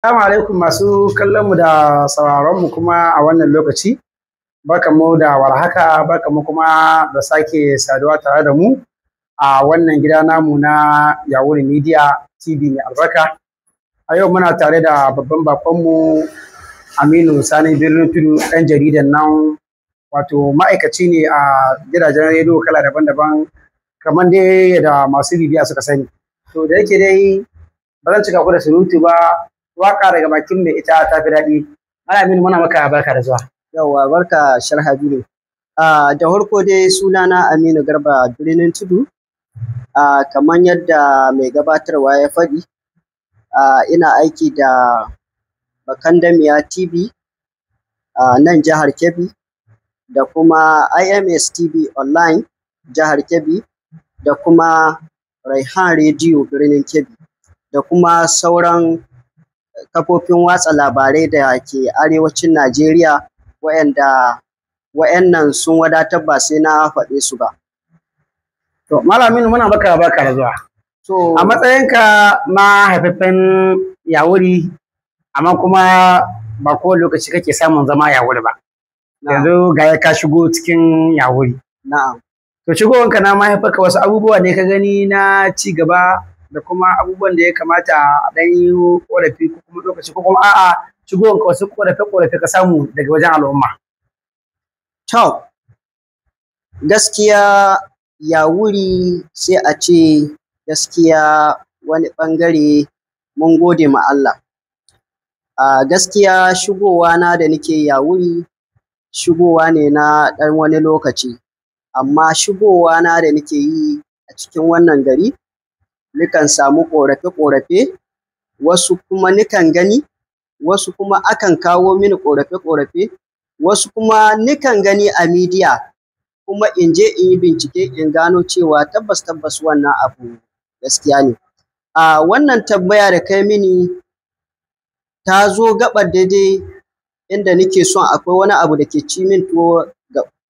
Assalamu alaikum masu kallon mu da sauraron mu kuma a wannan lokaci. Barkanmu da warhaka, barkanmu kuma da sake saduwa tare da mu a wannan gida namu na Yawuri Media TV mai albarka. A yau muna tare da babban bakonmu Aminu Sani Birnin Tudu, ɗan jaridan nan, wato ma'aikaci ne a gidajen rediyo kala daban-daban, kamar dai da masu bibiya suka sani. To, da yake dai ba zan cika ku da surutu ba, waka daga bakin mai ita ta fi daɗi. Malam Aminu, muna maka barka da zuwa. Yawwa, barka Sharhabilu. Da farko dai sunana Aminu Garba Birnin Tudu. Kamar yadda mai gabatarwa ya faɗi, ina aiki da Bakandamiya TV a nan jihar Kebbi da kuma IMS TV online jihar Kebbi da kuma Raihan Radio Birnin Kebbi da kuma sauran kafofin watsa labarai da ke arewacin Najeriya, waɗanda waɗannan sun wadatar, ba sai na faɗe su ba. To, Malam Aminu, muna maka barka da zuwa. To, A matsayinka na haifaffen Yawuri, amma kuma ba kowane lokaci kake samun zama Yawuri ba. Yanzu ga ka shigo cikin Yawuri. Na'am. To, shigowanka na mahaifarka, wasu abubuwa ne ka gani na ci gaba da kuma abubuwan da ya kamata a ɗan yi ƙorafi, ko kuma lokaci, ko kuma a'a, shigowanka wasu ƙorafe-ƙorafe ka samu daga wajen al'umma? To, gaskiya Yawuri sai a ce gaskiya wani ɓangare mun gode ma Allah. A gaskiya shigowa na da nake Yawuri, shigowa ne na ɗan wani lokaci, amma shigowa na da nake yi a cikin wannan gari, nikan samu ƙorafe-ƙorafe, wasu kuma nikan gani, wasu kuma akan kawo mini ƙorafe-ƙorafe, wasu kuma nikan gani a midiya, kuma in je in yi bincike in gano cewa tabbas tabbas wannan abu gaskiya ne. A wannan tambaya da kai mini ta zo gaɓar daidai inda nake son, akwai wani abu da ke ci min tuwo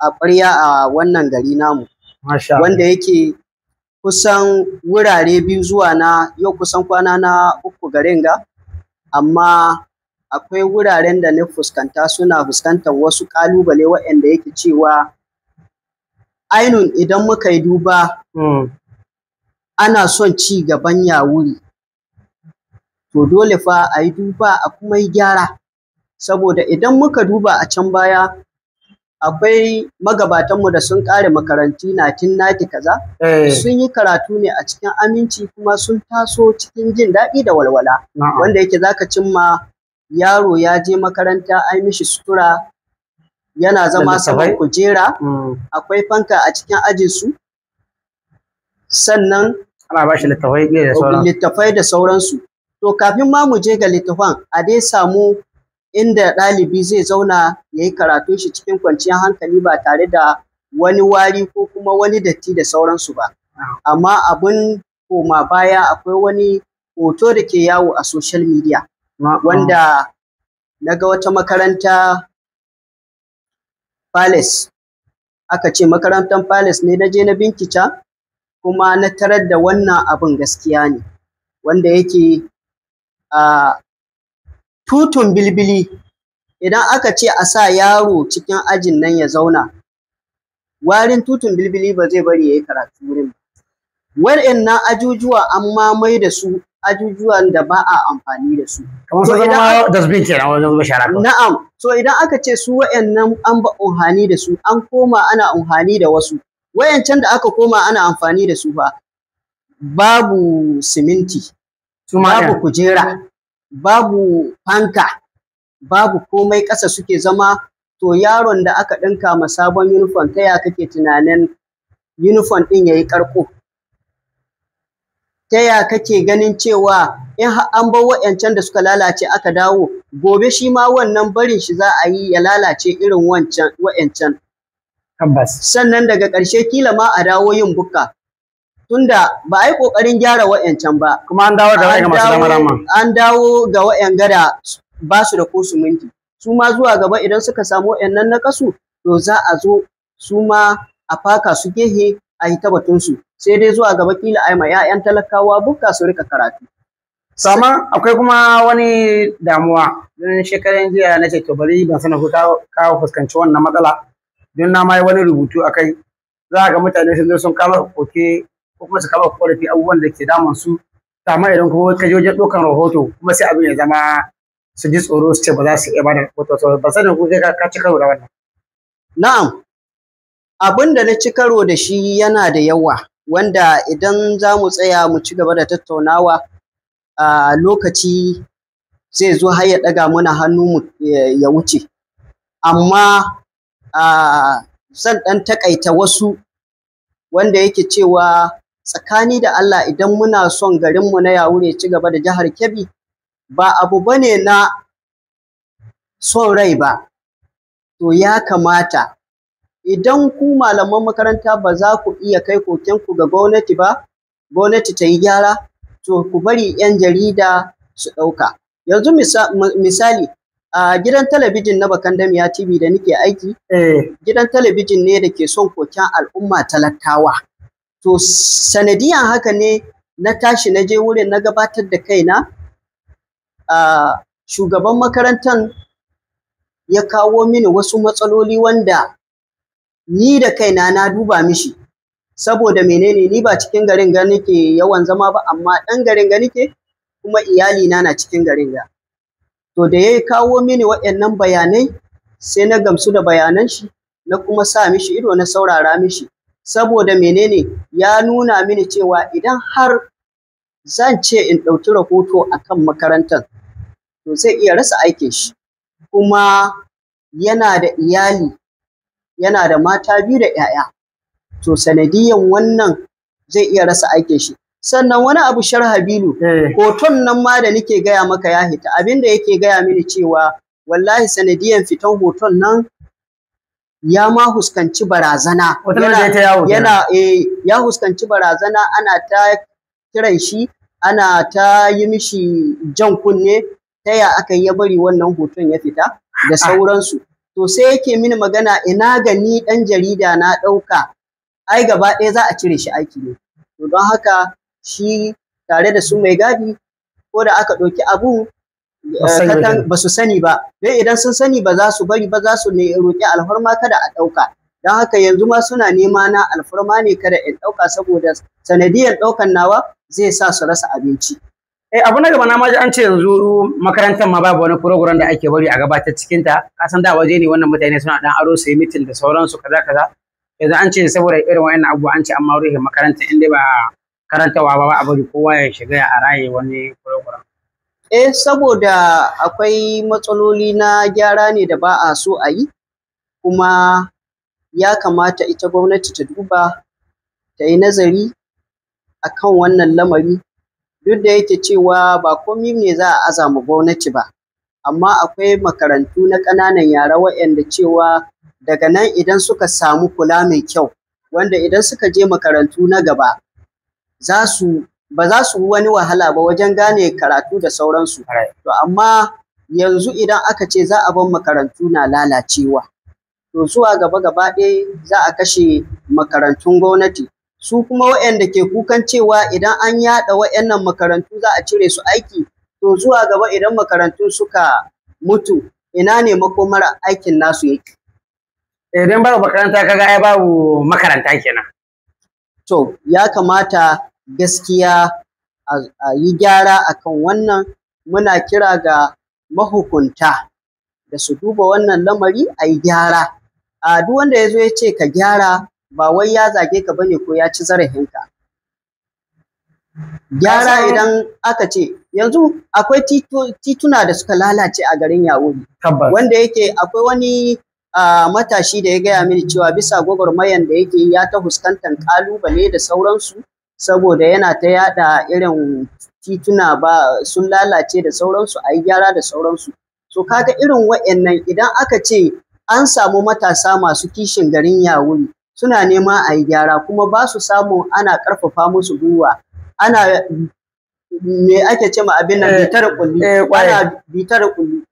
a ƙwarya a wannan gari namu. Masha Allah. Wanda yake kusan wurare biyu zuwa na yau, kusan kwana na 3 garin ga, amma akwai wuraren da na fuskanta suna fuskantar wasu ƙalubale waɗanda yake cewa ainun idan muka yi duba ana son ci gaban Yawuri, to dole fa a yi duba a kuma yi gyara, saboda idan muka duba a can baya akwai magabatanmu da sun ƙare makarantu 1990 kaza, sun yi karatu ne a cikin aminci kuma sun taso cikin jin daɗi da walwala, wanda yake zaka cimma yaro ya je makaranta, an mishi sutura, yana zama saman kujera, akwai fanka a cikin ajinsu, sannan ana ba shi littafai da sauran littafai da sauransu. To, kafin ma mu je ga littafan, a dai samu inda ɗalibi zai zauna ya yi karatun shi cikin kwanciyar hankali ba tare da wani wari ko kuma wani datti da sauransu ba. Amma abun koma baya, akwai wani hoto da ke yawo a social media wanda na ga wata makaranta Palace, aka ce makarantar Palace ne. Na je na bincika kuma na tarar da wannan abun gaskiya ne, wanda yake a tutun bilbili, idan aka ce a sa yaro cikin ajin nan ya zauna, warin tutun bilbili ba zai bari ya yi karatu wurin ba. Waɗannan ajujuwa an mamai da su ajujuwan da ba a amfani da su. Kamar sun zama dustbin kenan wajen zuba shara. Na'am. So idan aka ce su waɗannan an ba amfani da su, an koma ana amfani da wasu. Wayancan da aka koma ana amfani da su fa, babu siminti, babu kujera, babu fanka, babu komai, ƙasa suke zama. To, yaron da aka ɗinka ma sabon uniform, ta ya kake tunanin uniform ɗin ya yi ƙarko? Ta ya kake ganin cewa in an bar waɗancan da suka lalace aka dawo, gobe shi ma wannan barin shi za a yi ya lalace irin wancan waɗancan? Tabbas. Sannan daga ƙarshe kila ma a dawo yin bukka, tunda ba a yi ƙoƙarin gyara waɗancan ba. Kuma an dawo da wa'yan masu dama dama. An dawo ga waɗanda da ba su da ko siminti. Su ma zuwa gaba idan suka samu waɗannan naƙasu, to za a zo su ma a faka su gehe a yi ta batunsu. Sai dai zuwa gaba kila a yi ma 'ya'yan talakawa bukka su rika karatu. Sama akwai kuma wani damuwa don shekaran jiya na ce to bari ban sanar ko ka fuskanci wannan matsala, don na ma yi wani rubutu a kai. Za ga mutane sun zo sun kama koke ko kuma su kama korafi abubuwan da ke damun su, amma idan kuma ka je wajen ɗaukan rahoto kuma sai abin ya zama su ji tsoro su ce ba za su iya bada rahoto. To ban sanin ko kai ka ci karo da wannan. Na'am, abin da na ci karo da shi yana da yawa, wanda idan za mu tsaya mu ci gaba da tattaunawa a lokaci zai zo har ya ɗaga mana hannu mu ya wuce. Amma zan ɗan taƙaita wasu wanda yake cewa tsakani da Allah idan muna son garinmu na Yawuri ya ci gaba da jihar Kebbi, ba abu bane na son rai ba. To ya kamata idan ku malaman makaranta ba za ku iya kai kokenku ga gwamnati ba, gwamnati ta yi gyara, to ku bari 'yan jarida su ɗauka. Yanzu misali, a gidan talabijin na Bakandamiya TV da nake aiki, gidan talabijin ne da ke son koken al'umma talakawa. To sanadiyan haka ne na tashi na je wurin na gabatar da kaina, shugaban makarantar ya kawo mini wasu matsaloli wanda ni da kaina na duba mishi. Saboda menene, ni ba cikin garin ga nake yawan zama ba, amma ɗan garin ga nake kuma iyalina na cikin garin ga. To da ya kawo mini waɗannan bayanai sai na gamsu da bayanan shi, na kuma sa mishi ido na saurara mishi. Saboda menene, ya nuna mini cewa idan har zan ce in ɗauki rahoto akan makarantar, to zai iya rasa aikin shi. Kuma yana da iyali, yana da mata 2 da 'ya'ya. To sanadiyan wannan zai iya rasa aikin shi. Sannan wani abu Sharhabilu, hoton nan ma da nake gaya maka ya hita, abinda yake gaya mini cewa wallahi sanadiyan fitan hoton nan ya ma huskanci barazana. Ya huskanci barazana, ana ta kiran shi, ana ta yi mishi jan kunne, ta ya aka yi ya bari wannan hoton ya fita da sauransu. To sai yake mini magana, ina ga ni ɗan jarida na ɗauka, ai gaba ɗaya za a cire shi aiki ne. To don haka shi tare da su mai gadi, ko da aka ɗauki abu ba su sani ba, don idan sun sani ba za su bari ba, za su ne roƙi alfarma kada a ɗauka. Don haka yanzu ma suna nema na alfarma ne kada in ɗauka, saboda sanadiyar ɗaukan nawa zai sa su rasa abinci. Abu na gaba na ma ji an ce yanzu makarantar ma babu wani program da ake bari a gabatar cikin ta. Ka san da waje ne wannan mutane suna dan aro su yi meeting da sauransu kaza kaza. Yanzu an ce saboda irin wa'annan abubuwa an ce an ma rufe makarantar, inda ba karantawa ba a bari kowa ya shiga ya raye wani program. Saboda akwai matsaloli na gyara ne da ba a so a yi, kuma ya kamata ita gwamnati ta duba ta yi nazari akan wannan lamari. Duk da yake cewa ba komai ne za a azama gwamnati ba, amma akwai makarantu na ƙananan yara waɗanda cewa daga nan idan suka samu kula mai kyau, wanda idan suka je makarantu na gaba ba za su wani wahala ba wajen gane karatu da sauransu. To amma yanzu idan aka ce za a bar makarantu na lalacewa, to zuwa gaba gaba ɗaya za a kashe makarantun gwamnati. Su kuma waɗanda ke kukan cewa idan an yaɗa waɗannan makarantu za a cire su aiki, to zuwa gaba idan makarantun suka mutu, ina ne makomar aikin nasu yake? Idan babu makaranta kaga ai babu makaranta kenan. To ya kamata gaskiya a yi gyara akan wannan. Muna kira ga mahukunta da su duba wannan lamari a yi gyara. A duk wanda ya zo ya ce ka gyara, ba wai ya zage ka bane ko ya ci zarafinka. Gyara idan aka ce yanzu akwai tituna da suka lalace a garin Yawuri, wanda yake akwai wani matashi da ya gaya mini cewa bisa gwagwarmayan da yake ya ta fuskantar kalubale da sauransu, saboda yana ta yada irin tituna ba sun lalace da sauransu, a yi gyara da sauransu. So kaga irin wa'annan idan aka ce an samu matasa masu kishin garin Yawuri suna nema a yi gyara, kuma ba su samu ana ƙarfafa musu gwiwa, ana me ake ce ma abin nan, bitar kulli, ana bitar kulli.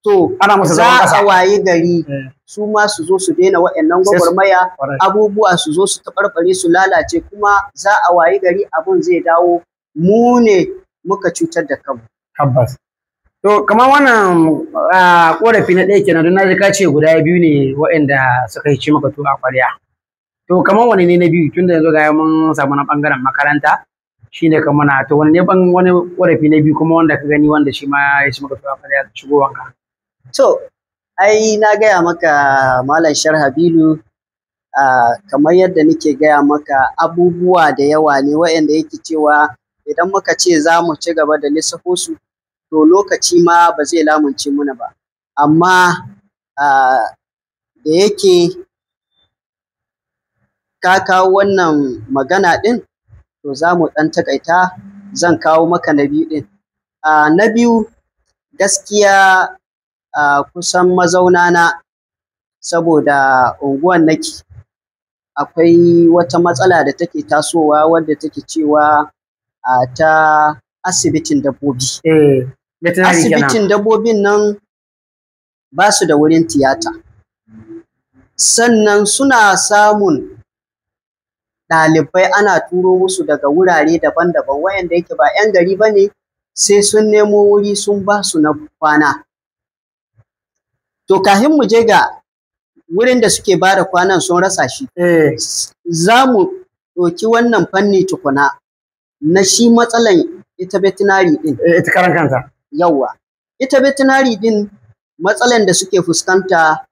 To za a wayi gari su ma su zo su daina wa'annan gwagwarmaya, abubuwa su zo su taɓarɓare su lalace, kuma za a wayi gari abun zai dawo mu ne muka cutar da kanmu. Tabbas. To kamar wannan korafi na ɗaya kenan, don na ji ka ce guda biyu ne waɗanda suka yi ci maka tuwo a ƙwarya. To kamar wani ne na biyu, tunda yanzu ga mun samu na ɓangaren makaranta shine kamar na, to wani ne wani korafi na biyu kuma wanda ka gani wanda shi ma ya ci maka tuwo a ƙwarya shigowanka? To, ai na gaya maka, Malam Sharhabilu, kamar yadda nake gaya maka, abubuwa da yawa ne waɗanda yake cewa idan muka ce za mu ci gaba da lissafo su, to lokaci ma ba zai lamunce muna ba. Amma da yake ka kawo wannan magana ɗin, to za mu ɗan taƙaita, zan kawo maka na biyu ɗin. Na biyu, gaskiya, kusan mazaunana, saboda unguwan nake, akwai wata matsala da take tasowa wadda take cewa ta asibitin dabbobi. Veterinary kenan. Asibitin dabbobin nan ba su da wurin tiyata. Sannan suna samun ɗalibai ana turo musu daga wurare daban-daban wayanda yake ba 'yan gari ba ne, sai sun nemo wuri sun ba su na kwana. To kahin mu je ga wurin da suke ba da kwanan sun rasa shi, za mu ɗauki wannan fanni tukuna na shi matsalan ita veterinary ɗin. Ita karan kanta. Yawwa. Ita veterinary ɗin, matsalan da suke fuskanta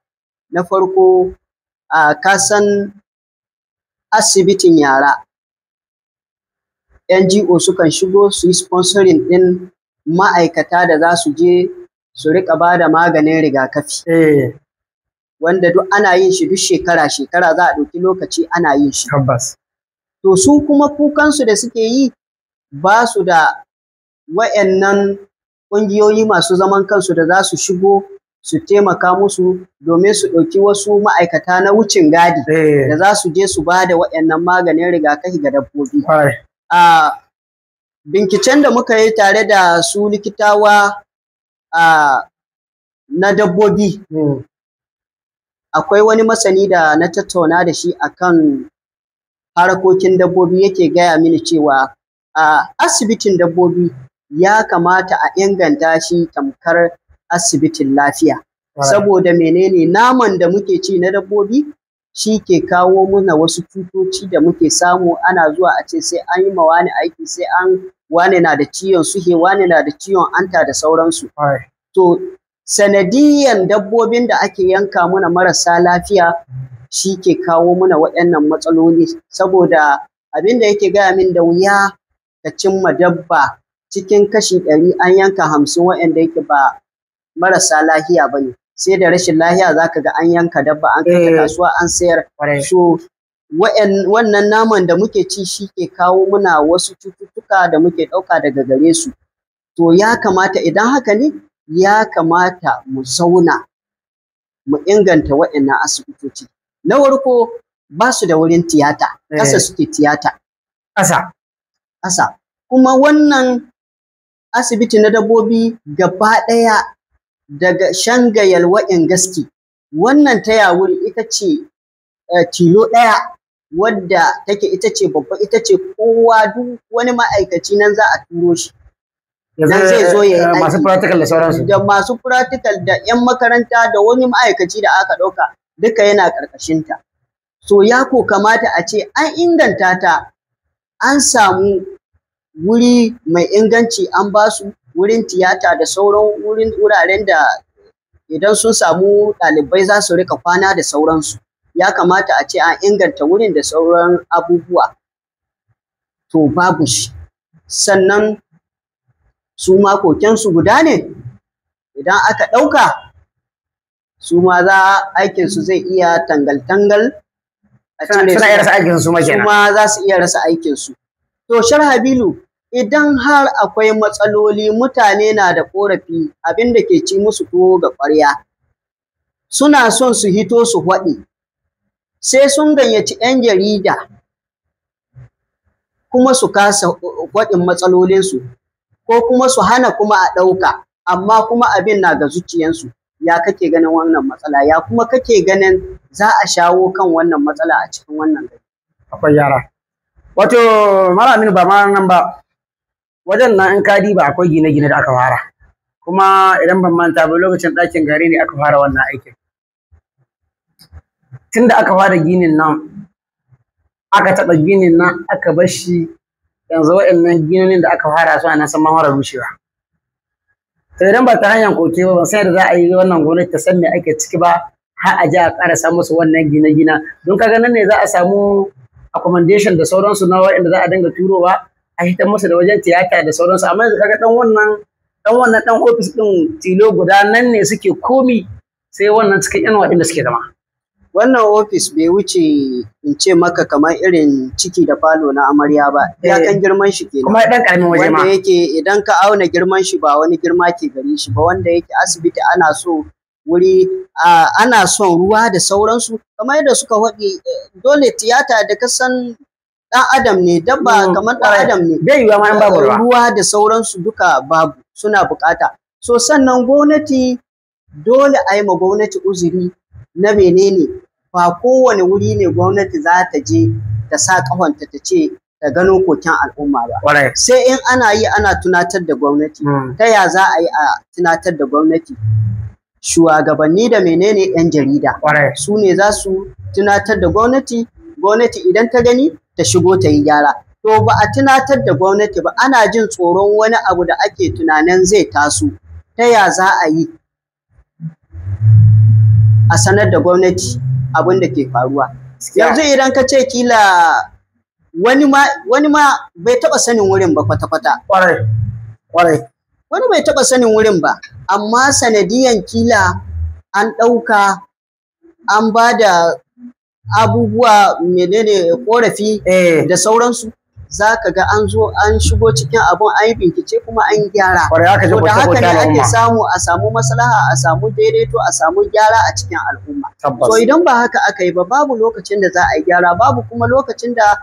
na farko, a kasan asibitin yara, NGO sukan shigo su yi sponsoring ɗin ma'aikata da za su je su riƙa ba da maganin rigakafi. Wanda duk ana yin shi duk shekara-shekara, za a ɗauki lokaci ana yin shi. Tabbas. To su kuma kukansu da suke yi, ba su da wa'yannan ƙungiyoyi masu zaman kansu da za su shigo su taimaka musu domin su ɗauki wasu ma'aikata na wucin gadi da za su je su ba da wa'yannan maganin rigakafi ga dabbobi. A binciken da muka yi tare da su likitawa na dabbobi, akwai wani masani da na tattauna da shi akan harkokin dabbobi, yake gaya mini cewa a asibitin dabbobi ya kamata a inganta shi tamkar asibitin lafiya. Saboda menene? Naman da muke ci na dabbobi shi ke kawo muna wasu cutoci da muke samu, ana zuwa a ce sai an yi ma wani aiki, sai an wane na da ciwon suhe, wane na da ciwon anta da sauransu. To sanadiyan dabbobin da ake yanka muna marasa lafiya shi ke kawo muna waɗannan matsaloli, saboda abin da yake gaya min, da wuya ka cimma dabba cikin kashi 100 an yanka 50 waɗanda yake ba marasa lafiya ba ne. Sai da rashin lafiya za ka ga an yanka dabba an kai ta kasuwa an sayar. So wannan naman da muke ci shi ke kawo muna wasu cututtuka da muke ɗauka daga gare su. To ya kamata, idan haka ne, ya kamata mu zauna mu inganta waɗannan asibitoci. Na farko, ba su da wurin tiyata, ƙasa suke tiyata. Ƙasa. Ƙasa. Kuma wannan asibiti na dabbobi gaba ɗaya daga Shanga, Yalwa, Gaski, wannan ta Yawuri ita ce tilo ɗaya wadda take ita ce babba, ita ce kowa, duk wani ma'aikaci nan za a turo shi. Nan zai zo ya yi masu practical da sauransu. Da masu practical da 'yan makaranta da wani ma'aikaci da aka ɗauka, duka yana ƙarƙashinta. So ya ko kamata a ce an inganta ta, an samu wuri mai inganci, an ba su wurin tiyata da sauran wurin wuraren da idan sun samu ɗalibai za su rika kwana da sauransu. Ya kamata a ce an inganta wurin da sauran abubuwa. To babu shi. Sannan su ma kokensu guda ne, idan aka ɗauka su ma za aikinsu zai iya tangal-tangal a cire. Suna iya rasa aikinsu su ma kenan. Su ma za su iya rasa aikinsu. To Sharhabilu, idan har akwai matsaloli, mutane na da ƙorafi, abin da ke ci musu tuwo ga ƙwarya, suna son su hito su faɗi, sai sun gayyaci 'yan jarida kuma su kasa faɗin matsalolinsu, ko kuma su hana kuma a ɗauka, amma kuma abin na ga zuciyansu. Ya kake ganin wannan matsala? Ya kuma kake ganin za a shawo kan wannan matsala a cikin wannan gari? Akwai yara. Wato Malam Aminu, ba ma nan ba. Wajen nan in ka diba akwai gine-gine da aka fara. Kuma idan ban manta ba lokacin ɗakin gari ne aka fara wannan aikin. Tunda aka fara ginin nan, aka taɓa ginin nan aka bar shi, yanzu waɗannan ginonin da aka fara su nan sun ma fara rushewa. To idan ba ta hanyar koke ba, ban san yadda za a yi wannan gwamnati ta san me ake ciki ba har a je a ƙarasa musu wannan gine-gine. Don kaga nan ne za a samu accommodation da sauransu na waɗanda za a dinga turowa a hitar musu da wajen tiyata da sauransu. Amma yanzu kaga ɗan wannan ɗan ofis ɗin tilo guda nan ne suke komi, sai wannan cikin yan waɗanda suke zama. Wannan ofis bai wuce in ce maka kamar irin ciki da falo na amarya ba, iyakan girman shi kenan. Kuma ɗan ƙaramin waje ma. Wanda yake idan ka auna girman shi ba wani girma ke gare shi ba, wanda yake asibiti ana so wuri, ana son ruwa da sauransu kamar yadda suka faɗi. Dole tiyata da ka san ɗan adam ne dabba, kamar ɗan adam ne. Bai yiwuwa ma in babu ruwa. Ruwa da sauransu duka babu, suna bukata. So sannan gwamnati, dole a yi ma gwamnati uzuri na menene, ba kowane wuri ne gwamnati za ta je ta sa ƙahonta ta ce ta gano koken al'umma ba. Sai in ana yi ana tunatar da gwamnati. Ta ya za a yi a tunatar da gwamnati? Shugabanni da menene, 'yan jarida su ne za su tunatar da gwamnati. Gwamnati idan ta gani ta shigo ta yi gyara. To ba a tunatar da gwamnati ba, ana jin tsoron wani abu da ake tunanin zai taso. Ta ya za a yi a sanar da gwamnati abin da ke faruwa? Yanzu idan ka ce kila wani ma bai taɓa sanin wurin ba kwata-kwata. Kwarai. Kwarai. Wani bai taɓa sanin wurin ba, amma sanadiyan kila an ɗauka an ba da abubuwa, menene, korafi da sauransu, za ka ga an zo an shigo cikin abun, an yi bincike kuma an gyara. Kwarai, aka ji To da haka ne koke-koke ake al'umma. samu a samu maslaha, a samu daidaito, a samu gyara a cikin al'umma. So idan ba haka aka yi ba, babu lokacin da za a yi gyara, babu kuma lokacin da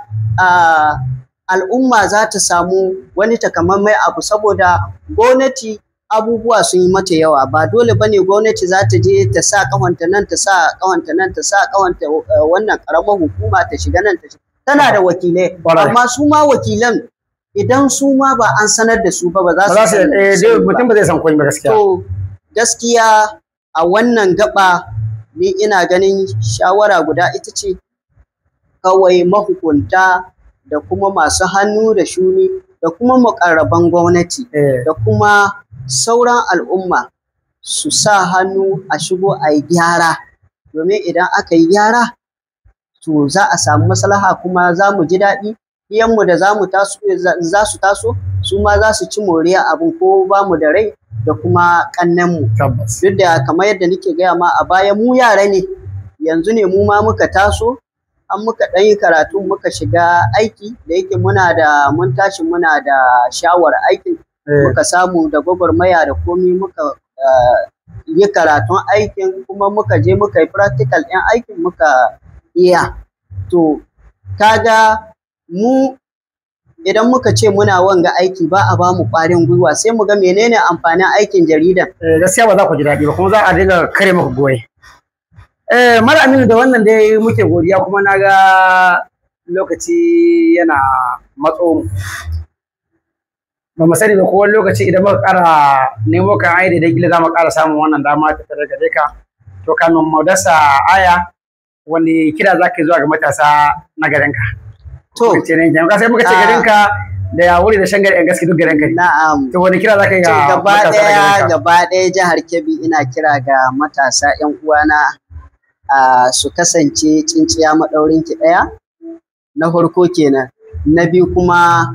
al'umma za ta samu wani takamaimai abu, saboda gwamnati abubuwa sun yi mata yawa. Ba dole bane gwamnati za ta je ta sa ƙahonta nan, ta sa ƙahonta nan, ta sa ƙahonta wannan ƙaramar hukuma, ta shiga nan, ta shiga. Tana da wakilai, amma su ma wakilan idan su ma ba an sanar da su ba, ba za Ba za su su sani ba. Mutum ba zai san komai ba gaskiya. To gaskiya a wannan gaba ni ina ganin shawara guda ita ce kawai, mahukunta da kuma masu hannu da shuni da kuma muƙarraban gwamnati da kuma sauran al'umma su sa hannu a shigo a yi gyara, domin idan aka yi gyara to za a samu maslaha kuma za mu ji daɗi. Ɗiyanmu da za mu taso, za su taso, su ma za su ci moriya abin ko ba mu da rai, da kuma ƙannenmu. Duk da kamar yadda nake gaya ma a baya, mu yara ne, yanzu ne mu ma muka taso, an muka ɗan yi karatu, muka shiga aiki, da yake muna da mun tashi muna da shawar aikin, muka samu da gwagwarmaya da komi muka yi karatun aikin, kuma muka je muka yi practical ɗin aikin muka iya. To kaga mu idan muka ce muna wanga aiki ba a ba mu ƙwarin gwiwa, sai mu ga menene amfanin aikin jaridan. Gaskiya ba za ku ji daɗi ba, kuma za a dinga kare muku goyi. Mara Aminu, da wannan dai muke godiya, kuma na ga lokaci yana matso mu. Ba mu sani ba ko wani lokaci idan muka ƙara nemo kan ai daidai kila za mu ƙara samun wannan dama ta tare gare ka. To kamin mu dasa aya, wani kira za ka yi zuwa ga matasa na garinka? To, Ce ne, sai muka ce garinka da ya wuri da shangar yan gaske duk garinka ne. Na'am. To wani kira za ka yi To ga gaba matasa na ɗaya, garinka? gaba ɗaya jihar Kebbi, ina kira ga matasa 'yan uwana su kasance tsinciya maɗaurin ki ɗaya. Na farko kenan. Na biyu kuma,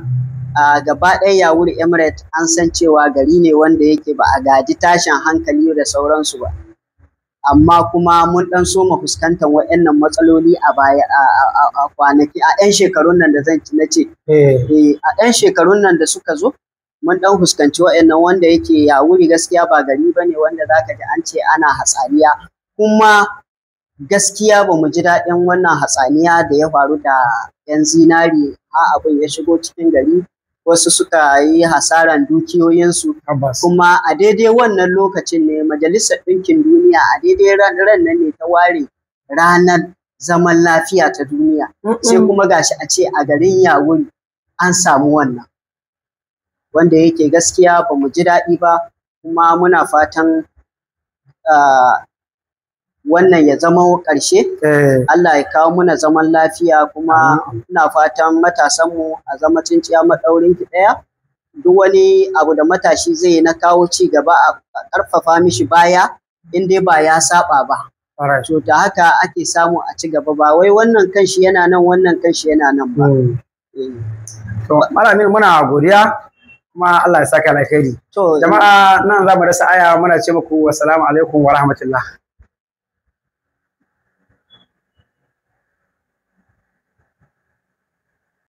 gaba ɗaya Yawuri Emirate an san cewa gari ne wanda yake ba a gaji tashin hankali da sauransu ba. Amma kuma mun ɗan soma fuskantar waɗannan matsaloli a baya, a kwanaki, a 'yan shekarun nan da zan na ce. A 'yan shekarun nan da suka zo mun ɗan fuskanci waɗannan, wanda yake Yawuri gaskiya ba gari ba ne wanda za ka ji an ce ana hatsaniya. Kuma gaskiya ba mu ji daɗin wannan hatsaniya da ya faru da 'yan zinari har abin ya shigo cikin gari, wasu suka yi hasaran dukiyoyinsu. Kuma a daidai wannan lokacin ne Majalisar Ɗinkin Duniya a daidai ran nan ne ta ware ranar zaman lafiya ta duniya, sai kuma gashi a ce a garin Yawuri an samu wannan. Wanda yake gaskiya ba mu ji daɗi ba, kuma muna fatan wannan ya zama ƙarshe. Allah ya kawo muna zaman lafiya, kuma ina fatan matasanmu a zama tsinciya maɗaurin ki ɗaya. Duk wani abu da matashi zai yi na kawo ci gaba, a ƙarfafa mishi baya in dai ba ya saba ba. To da haka ake samu a ci gaba, ba wai wannan kanshi yana nan, wannan kanshi yana nan ba. To Malam, muna godiya, kuma Allah ya saka alkhairi. To jama'a, nan za mu rasa aya, muna ce muku wassalamu alaikum wa rahmatullah.